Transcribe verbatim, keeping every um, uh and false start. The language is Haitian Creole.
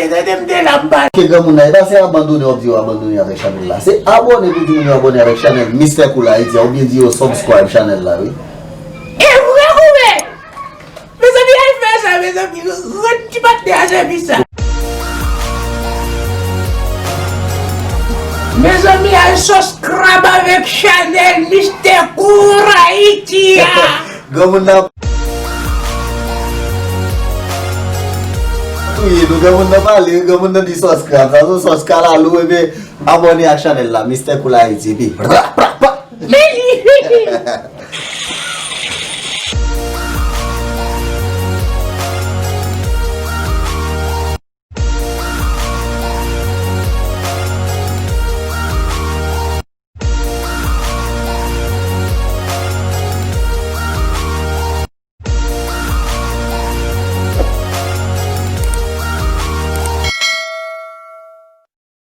Tande m te la m pale. Ke granmoun nan, e pa se abandone w ap di yo abandone avèk chanèl la. Se abòne pou di moun yo abòne avèk chanèl Mister Cool Haiti a, oubyen di yo subscribe chanèl la, wi. E vre, ou wè? Mezanmi, al fè sa, mezanmi. Rann ti patnè a sèvis sa. Mezanmi, al subscribe avèk chanèl Mister Cool Haiti a. Granmoun nan touye nou, granmoun nan pale, granmoun nan di subscribe. Sa se subscribe la, lou, epi abòne ak chanèl la, Mister Cool Haiti, epi pra, pra, pra. Men li.